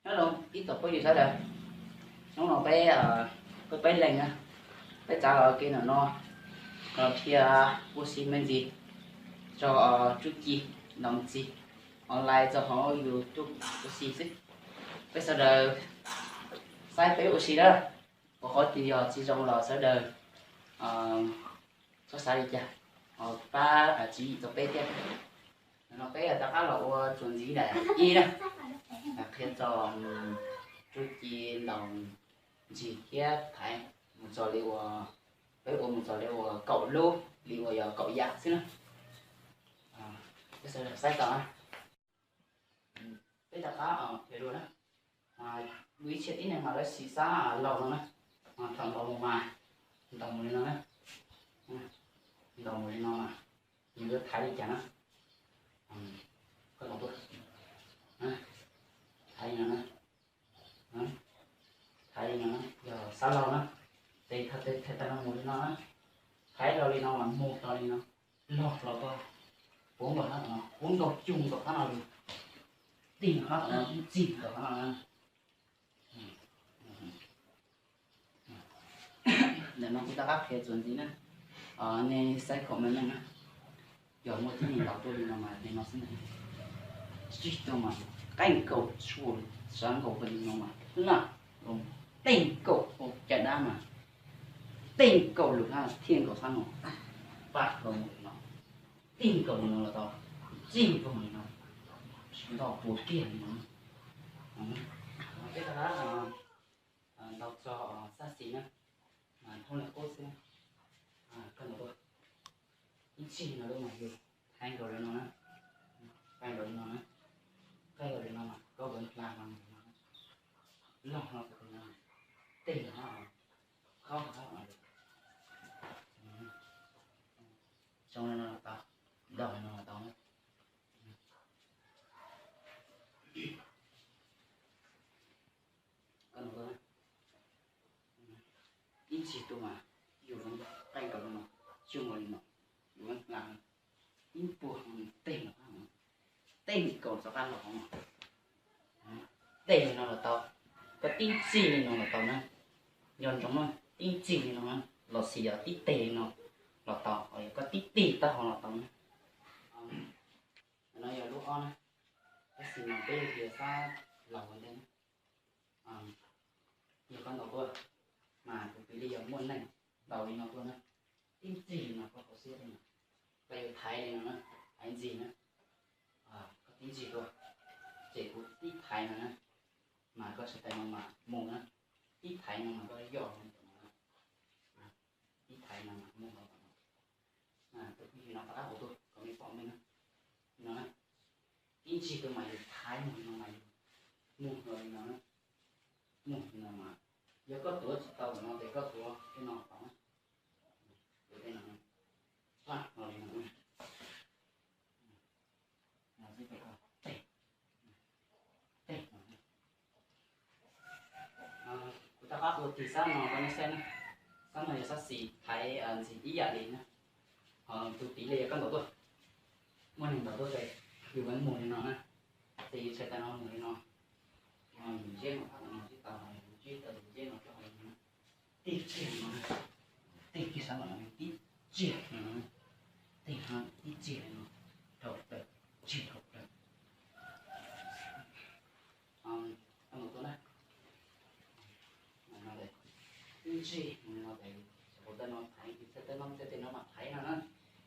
Hello ib tsoom phooj ywg sawv daws, hnub no peb, peb peb leeg na, peb txav los kev no no, los dhia ua si me ntsis, tso tsub ci ntaus ntxiv online txog hauv YouTube ua si xwb. Peb sawv daws saib peb ua si na, ua qhov twg yog tsis zoo los sawv daws txhob xav li cas, pab tswv yim rau peb thiab. No peb rov qab los ua txuas ntxiv daim ib na, qhia txog tsub ci ntaus ntxiv thiab thaiv mus txog li uas, peb ua mus txog li uas kaum lub li uas yog kaum yam xwb na. Peb sawv daws saib tau na. Peb rov qab qhia dua na, ua ib txhia tib neeg mas lawv siv xab laug no na, thaum ntaus mus mas, ntaus mus li no na, ntaus mus li no mas, nws yuav thaiv li cas na, koj ntaus tuaj, thaiv li no na, thaiv li no na, yog xab laug na, ces thaiv tau no mus li no na, thaiv los li no mas mus los li no, los los tau, puv nkaus, puv nkaus cug nkaus qab no li, tig nkaus qab tom no, tig nkaus qab no na. Ntawm no kuv rov qab qhia txuas ntxiv na, nej saib comment na, yog muaj tib neeg ntaus tuaj li no mas li no xwb na, tsib tuaj mas qeej nkaus tshuaj, sab nkaus li no mas na, tej nkaus caj dab mas, tej nkaus lus hab thiaj nkaus sab no, pab los mus li no, tej nkaus li no los tau, txij nkaus li no, ntaus puas kiag li no. Peb rov qab ntaus txog xab xis na, thoob li qub xwb, koj ntaus tuaj, ib txhia no lub mas yus thaiv nkaus li no na, thaiv nkaus li no na, thaiv nkaus li no mas koj ua hla no, log no, tej no, qhov no, zoo li no los tau, ntaus li no los tau na. Ib txhia tuaj mas yus qeej nkaus li no, cug nkaus li no, yus hla ib puag tej no, tej nkaus rov qab los hauv no, tej li no los tau, koj tib txig li no los tau na, nco ntsoov na, tib txig li no na, los sis yog tib teg li no los tau, yog koj tib teg taub hau los tau na. No yog lub ob na, tab sis mas peb yuav tias xab laug ua ntej na. Yog koj ntaus tuaj, mas kuv piv li yog muaj neeg ntaus li no tuaj na, tib txig li no koj kho siab li no, koj yuav thaiv li no na, thaiv ntxiv na, koj tib ntxig tuaj, ces kuv tib thaiv no na, mas koj tsis tau no mas mus na, tib thaiv no mas koj yog no, tib thaiv no mas mus no. Tus phooj ywg no rov qab ua tuaj kom nej pom meej na, no na, tib ntxig tuaj mas yus thaiv mus li no mas yus mus no li no na, mus li no mas, yog koj tuav tsis tau no ces koj tuav tej no tau na, tuav tej no, pab no li no. Kuv rov qab ua tig xab no rau nej saib na. Xab no yog xab xis thaiv ntxiv ib yam li na. Ho tus piv li yog koj ntaus tuaj, muaj neeg ntaus tuaj ces yus mus li no na, ces yus txhais tes no mus li no, yus ntsej no, yus ntsej tau, yus ntsej tau, yus ntsej no rau hauv li no, tib txiag no, tib kiag xab no, tib txiag no, tib txiag no, dhau plaws, txiag dhau plaws. Tib ntsig mus no ces, tej no thaiv, tej no tej no mas thaiv no na.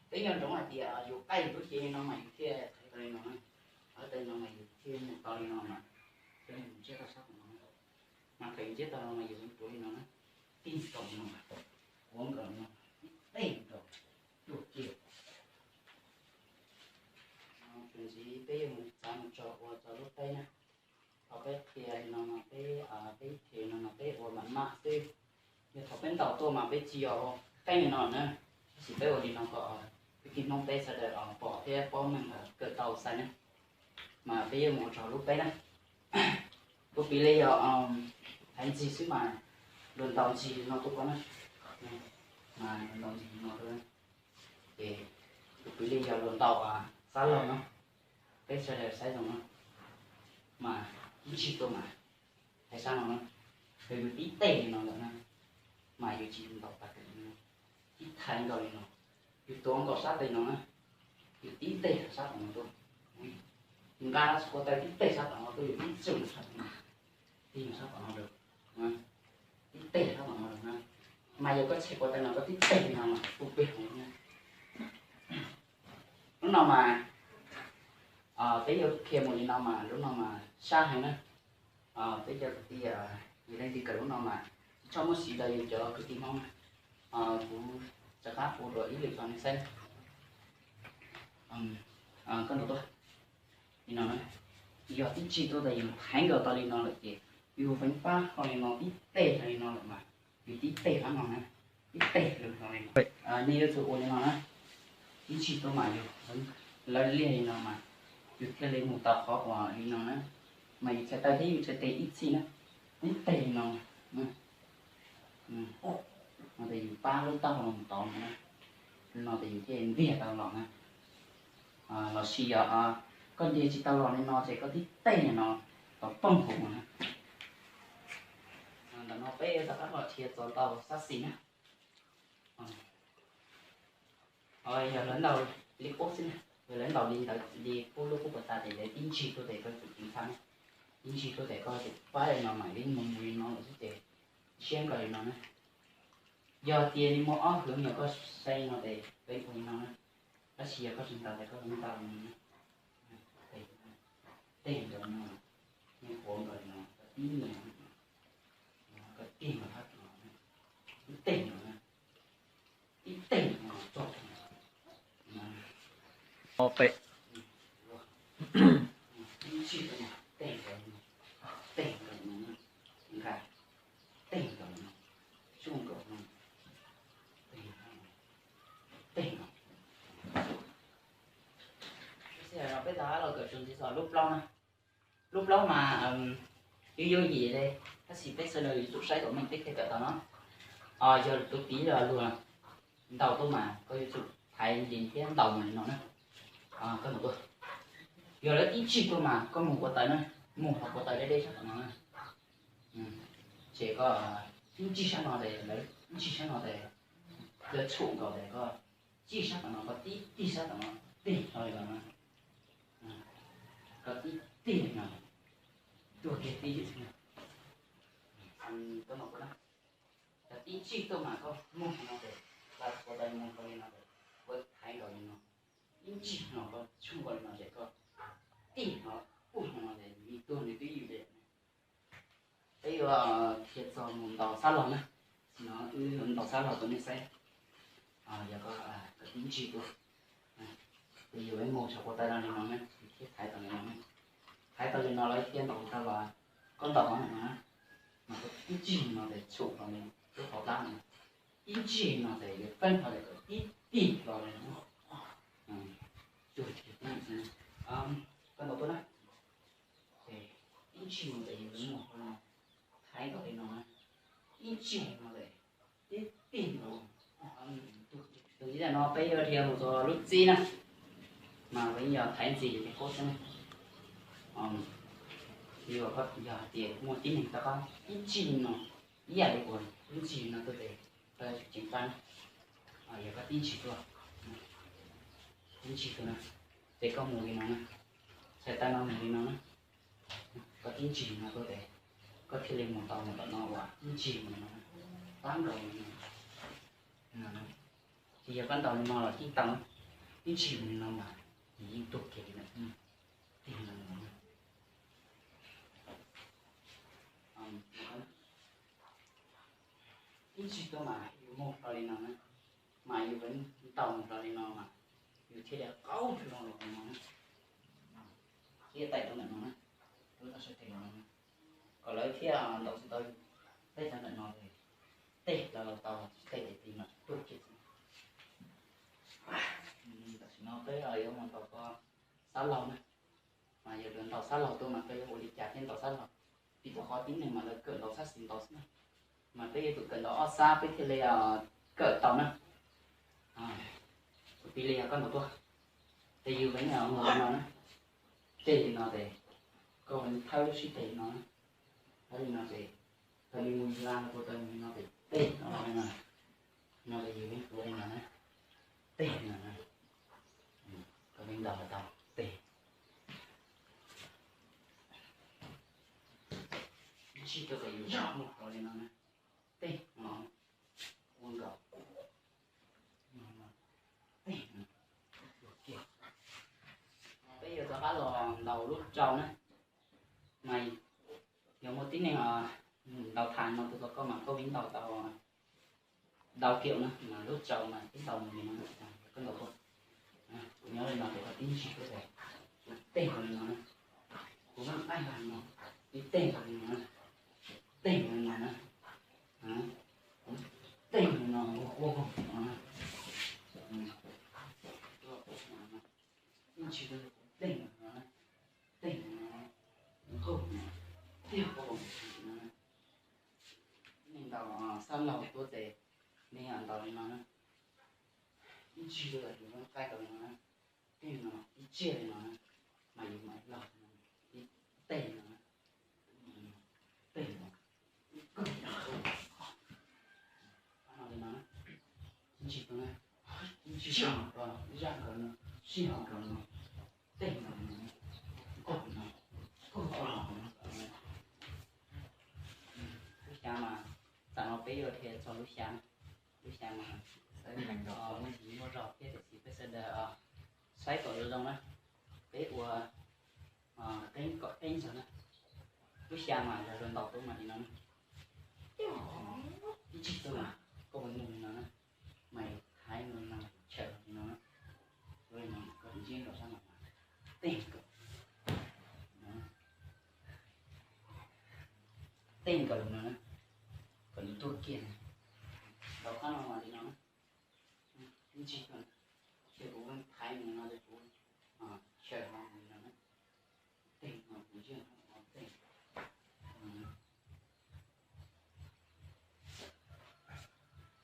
Peb nco ntsoov hais tias yus qaij yus lub cev li no mas yus thiaj thaiv tau li no na. Tej no mas yus thiaj mus tau li no mas, thiaj li mus ntsiab tau sab tom no. Mas thaum yus ntsiab tau no mas yus mus rau li no na, tib nkaus no, ua nkaus no, tib teg nkaus, cuag kiag. Txuas ntxiv peb yuav mus txav mus tso ua txog lub teb na. Thaum peb qhia li no mas peb, peb qhia li no mas peb ua mam maj xwb. Yog thaum peb ntaus tuaj mas peb tsis yog ua qeeb li no na, tab sis peb ua li no kom kwv tij Hmoob peb sawv daws pom thiab paub meej kawm tau xaiv na. Mas peb yuav mus ua txog lub teb na. Kuv piv li yog thaiv ntxig xwb mas luag ntaus ntxig no tuaj ko na, mas luag ntaus ntxig no tuaj na, ces kuv piv li yog luag ntaus xab laug no, peb sawv daws saib zoo no, mas ib ntsis tuaj mas thaiv sab no na, yog yus tib teg li no lawm na, mas yus tsis ntaus tag kev li no, tib thaiv nkaus li no, yus tuav nkaus sab tes no na, yus tib teg sab tom no tuaj, yus nqa ua taw tib teg sab tom no tuaj, yus tib teg sab tom no, tib sab tom no rau, tib teg sab tom no rau na, mas yog koj tshem ua taw no koj tib teg li no mas kuj peb hauv na. Lub no mas peb yuav qhia mus li no mas lub no mas sab heev na. Peb cov kwv tij, yus leej twg kawm lub no mas tsis txhob muab siv rau yus cov kwv tij Hmoob na. Kuv rov qab ua dua ib lwm rau nej saib. Koj ntaus tuaj li no na, yog tib ntsig tuaj tas yus thaiv nkaus tau li no lawm ces yus feem pab ho li no tib teg li no lawm mas yus tib teg sab no na, tib teg li no li no. Nej yuav tsum ua li no na, ib ntsig tuaj mas yus lawv liaj li no mas yus thiaj li mus tau qhov uas li no na, mas yus txhais taw thiab yus txhais tes ib txhij na, tib teg li no. No ces yus pab lub taub hau no mus tod no na, no ces yus thiaj ntiag tau los na. Los sis yog koj ntiag tsis tau los li no ces koj tib teg no tau poob hauv mus na. Ntawm no peb rov qab los qhia txog ntau sab xis na. Yog lawv ntaus li qub xwb na, yog lawv ntaus li ntawd li qub lub qub puas tas ces lawv tib ntsig tuaj ces koj tsum ceev faj na. Tib ntsig tuaj ces koj tsum pab li no mam li mus mus li no lawm xwb ces siab nkaus li no na. Yog tias li muaj ob hwv nyuam koj saib no ces peb ua li no na, tab sis yog koj tsis ntaus ces koj mus ntaus li no na. Tej ntaus no, nws qhuav nkaus li no, koj tib nias, koj tiag nkaus hab no, ib teg no na, ib teg no txog pem, ib teg nkaus no, teg nkaus no, nqa, teg nkaus no, xyuj nkaus no, teg no, teg no. Peb tau los kawm txuas ntxiv txog lub plaub na. Lub plaub mas yooj yooj yim li, tab sis peb sawv daws yuav tsum saib kom meej peb thiaj kawm tau no. Yog tus piv los luag ntaus tuaj mas koj yuav tsum thaiv nti thiab ntaus mus li no na. Koj mus tuaj, yog lawv tib ntsig tuaj mas koj mus ua taw na, mus hauv ua taw deb deb sab tom no na. Ces koj tib ntsig sab no ces lawv ntsig sab no ces lawv tshum nkaus ces koj ntsig sab tom no, koj tib tig sab tom no, tig hlo li no na. Koj tib tig li no, tuag kiag tib yim xwb na. Koj no, koj tib ntsig tuaj mas koj mus no ces, ua taw mus li no ces, ua thaiv nkaus li no, ib ntsig no koj tshum nkaus li no ces koj tig no, ua no ces nws tuag nws twb yim li. Peb yuav qhia txog mus ntaus sab laug na. No wb yuav ntaus sab laug rau nej saib. Yog koj tib ntsig tuaj, ces yus mus tsham ua taw no li no na, thiaj thaiv tau li no na. Thaiv tau li no lawm thiaj ntaus tau los, koj ntaus qhov no na, mas koj tib ntsig no ces tshum los li lub qhov plab no, ib ntsig no ces yuav feeb hlo ces koj tib tig los li no. Cuag, koj ntaus tuaj na. Ces ib ntsig no ces yus muag no, thaiv nkaus li no na, ib ntsig no ces tib tig no. Tus ntxiv no peb yuav dhia mus rau lub txib na, mas yog thaiv ntxiv yus cov qub xwb na. Yog hais tias muaj tib neeg rov qab ib ntsig no, ib yam li kuv ib ntsig no tuaj ces koj yuav tsum ceev faj na. Yog koj tib ntsig tuaj, tib ntsig tuaj na, ces koj mus li no na, txhais taw no mus li no na, koj tib ntsig no tuaj ces koj thiaj li mus tau mus tom no uas ib ntsig mus li no na. Pab nkaus no, ces yog koj ntaus li no los yeej tau, ib ntsis mus li no mas nws yeej tuag kiag li lawm. Tej no, ib ntsis tuaj mas yus mus hlo li no na, mas yus ntaus mus hlo li no mas yus thiaj li qaug tsuj loo los no na, thiaj taim rau ntawm no na, rau toj sawv tes no na, kom lawv thiaj ntaus tsis tau yus. Tej rau ntawm no, tej lawv los tau, tej ces tis mas tuag kiag xwb. Tam sim no peb yuav mus ntaus ko xab laug na, mas yog lawv ntaus xab laug tuaj mas peb yuav ua li cas thiaj ntaus xab laug? Vim rau qhov tib neeg mas lawv kawm ntaus xab xis ntaus xwb na, mas peb yuav tsum kawm ntaus ob xab peb thiaj li kawm tau na. Tus piv li yog koj ntaus tuaj, ces yus mus li no na, tej li no ces koj thawb lub sib teg li no na, thawb li no ces tau li mus la no, tau li no ces tej no, no ces yus mus li no na, tej no na, koj mus ntaus tau tej. Ib ntsis tuaj ces yus mus rau li no na, tej no, ua nkaus, tej no, peb yuav rov qab los ntaus lub rau na, mas yog muaj tib neeg ntaus thaiv no tus ko koj mas koj mus ntaus tau ntau kiaum na, mas lub rau mas tib ntaus mus li no, koj ntaus tuaj, kuv nyob li no ces koj tib ntsis tuaj ces kuv tej nkaus li no na, kuv nqaij nqaij no, tib tej nkaus li no na, tej nkaus li no na, tej nkaus li no, ua ua no na, ib ntsis tuaj kuv tej nkaus li no na, tej nkaus li no, nqaij no, tiag koj no na. Neeg ntaus xab laug tuaj ces nej ntaus li no na, ib ntsis tuaj yus nqaij nkaus li no na, tej no ib tsiaj li no na, mas yus mam laug ib tej no na, tej no, ib kawg no li no na, ib ntsis tuaj na, ib ntsis tuaj, zaj nkaus no, sij hawm nkaus no, tej no, nkaus no, kawg no. Lub xya mas, tam no peb yuav dhia txog lub xya, lub xya mas muaj zog thiab tiam sis peb sawv daws saib kom zoo zoo na, peb ua qeeb kom qeeb zog na. Lub xya mas yog luag ntaus tuaj mas li no na, ib ntsis tuaj mas koj mus li no na, mas thaiv no li no, chaws li no na, li no koj ntsib nkaus sab no, tej nkaus, tej nkaus li no na, kom nws tuag kiag na. Ntaus qab no mas li no na, ib ntsis tuaj, ces kuv thaiv no li no, kuv chaws no li no na, tej no kuv ntsib no tej.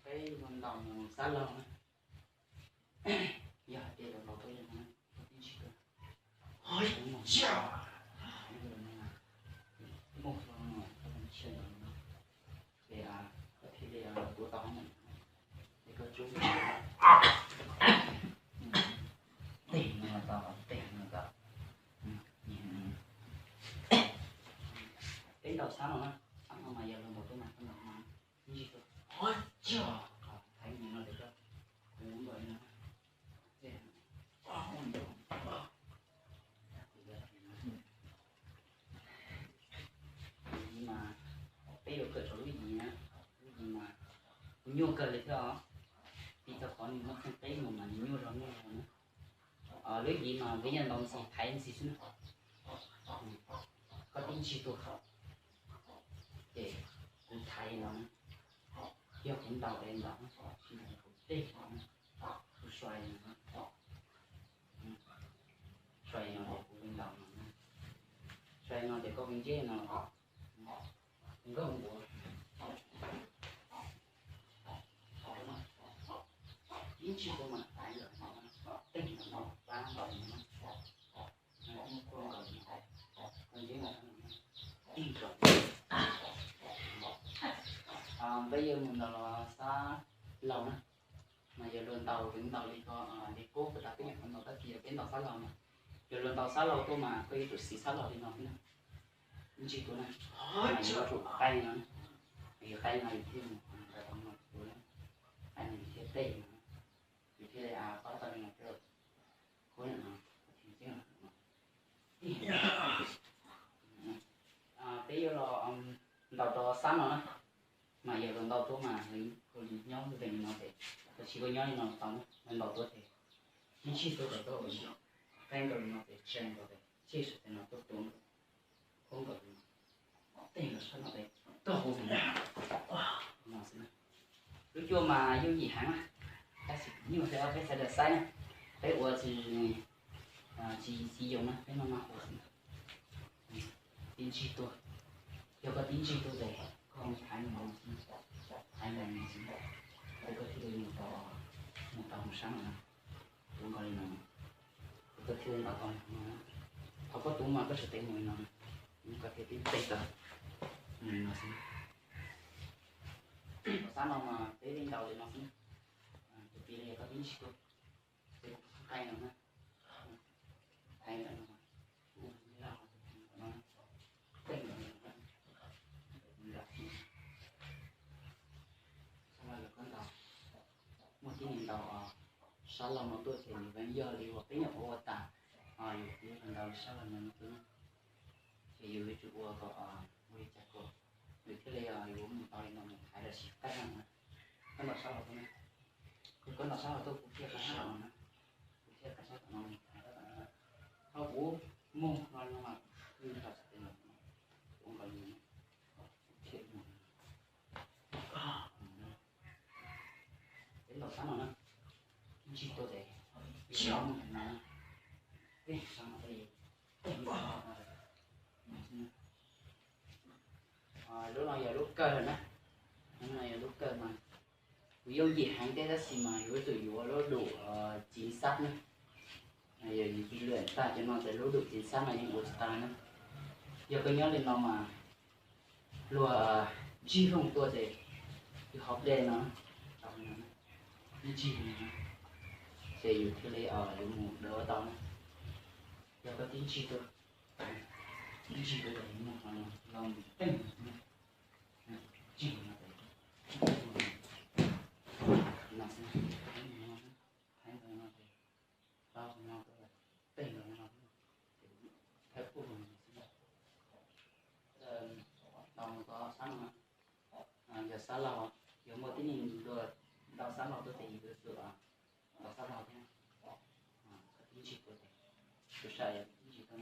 Peb yuav ntaus mus xab laug na, yog hais tias lawv ntaus tuaj li no, koj tib ntsis tuaj, mus xab laug no, koj mus chaws no, ces koj thiaj li tuav tau hauv no, ces koj tsub tej no tau, tej no tau. Peb ntaus xab no na, xab no mas yog luag ntaus tuaj mas koj ntaus no, ib ntsis tuaj, thaiv no li no, kuv ntaus li no. Yim mas peb yuav kawm rau lub yim na, lub yim mas kuv nyuaj kawg li thiab os, vim rau qhov nws muaj txheej qeb mus mas nws nyuaj zog nyuaj zog na. Lub yim mas peb yog ntaus ntxis thaiv ntxis xwb na. Koj tib ntsis tuaj, ces kuv thaiv no na, yog kuv ntaus es ntaus, tsis ntaus kuv tej no na, kuv suav no, suav no ces kuv ntaus no na, suav no ces koj ntsib no, nkauj nquav. Ib ntsis tuaj mas thaiv lawm no, tej no pab ntaus no na. Peb yuav mus ntaus los xab laug na, mas yog luag ntaus, luag ntaus li ko, li qub puas tas peb nyuam qhuav ntaus tag kis peb ntaus xab laug na. Yog luag ntaus xab laug tuaj mas koj yuav tsum siv xab laug li no xwb na. Ib ntsis tuaj na, mas yuav tsum qaij no, yog qaij no yus thiaj mus ntaus tej no, yus thiaj li pab tau li no rau khub no. Peb yuav los ntaus rau sab no na, mas yog los ntaus tuaj mas nws nyob vees li no ces, los sis koj nyob li no tau na, los ntaus tuaj ces ib ntsis tuaj ces koj ua li no, qeeb nkaus li no ces tsees nkaus ces tsij saum tes no tuaj tuav nkaus, khuab nkaus li no, tej nkaus sab no ces tuaj hauv li no xwb na. Lub cuaj mas yooj yim heev na, tab sis nyuaj thiab peb sawv daws saib na, peb ua tsis, tsis tsis yooj na, peb maj maj ua xwb. Tib ntsig tuaj, yog koj tib ntsig tuaj ces koj haiv mus xwb, haiv mus xwb, ces koj thiaj li mus tau, mus tau mus sab no na, tuav nkaus li no, ces koj thiaj li ntaus tau no. Thaum koj tuav mas koj tseem tes mus li no, koj thiaj tib tes tau mus li no xwb. Sab no mas peb li ntaus li no xwb, tus tis li yog koj tib ntsig tuaj, ces kuv qee no na, qee ntawm no, muaj tib neeg ntaus sab laug no tuaj ces nws yeej yog li uas peb nyuam qhuav ua tas, yus twb ntaus sab laug no no xwb, ces yus yuav tsum ua kom ua li cas kom nws thiaj li yuav mus tau li no mus thaiv los sis qeeb no na. Koj ntaus sab laug tuaj na, koj ntaus sab laug tuaj kuv thiaj qeeb sab no na, kuv thiaj qeeb sab tom no mus thaiv sab tom no. Thaum kuv mus no no mas kuv twb ntaus sab tes no, kuv nkaus li no thiaj mus. Peb ntaus sab no na, ib ntsis tuaj ces peb ntaus mus no, peb sab no, peb lub no yog lub kawg na, lub no yog lub kawg mas kuv yooj yim heev thiab tab sis mas yuav tsum yuav lub dum txiv xab na. Yog yus tis lwam tag cov no ces lub dum txiv xab no yeej ua tsis tau na. Yog koj nyob li no mas luag ntsig looj tuaj ces yus hauv dej no, ib ntsig no ces yus thiaj li yuav mus dawb tau na. Yog koj tib ntsig tuaj, ib ntsig tuaj ces yus mus qhov no los mus teej no, ntsig no ces no xwb, no xwb, no ces tau no, tej no no, thawb pug no xwb. Tau mus tau sab no, yog sab laug, yog muaj tib neeg dua ntau sab laug tuaj ces yus yuav tsum tau sab laug thiab. Koj tib ntsig tuaj ces kuv xav yog tib ntsig tuaj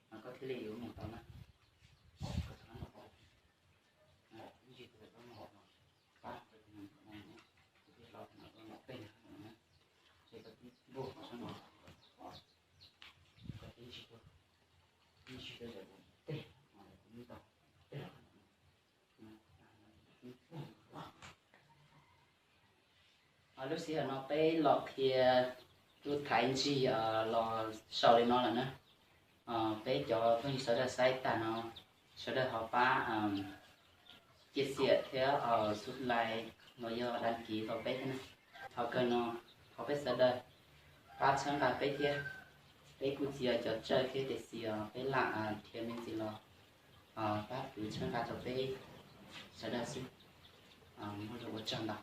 na, koj thiaj li yuav mus tau na. Koj tib ntsig tuaj ces koj mus, kuv tib hlob no koj mus tej no na, ces koj tib npuj qhov sab no, koj tib ntsig tuaj, tib ntsig tuaj ces kuv tej no kuv mus tau tej. Lub sij hawm no peb los qhia lub thaiv ntsig los xaus li no lawm na. Peb cov phooj ywg sawv daws saib tag no, sawv daws ho pab cia xiam thiab subscribe los yog đăng ký rau peb thiab na. Thaum kawg no thov peb sawv daws pab txhawb nqa peb thiab. Peb kuj tsis yog cov tsawg thiab tiam sis peb lam nrhiav me ntsis los pab kwv txhawb nqa rau peb sawv daws xwb. Muaj lus ua tsaug ntau.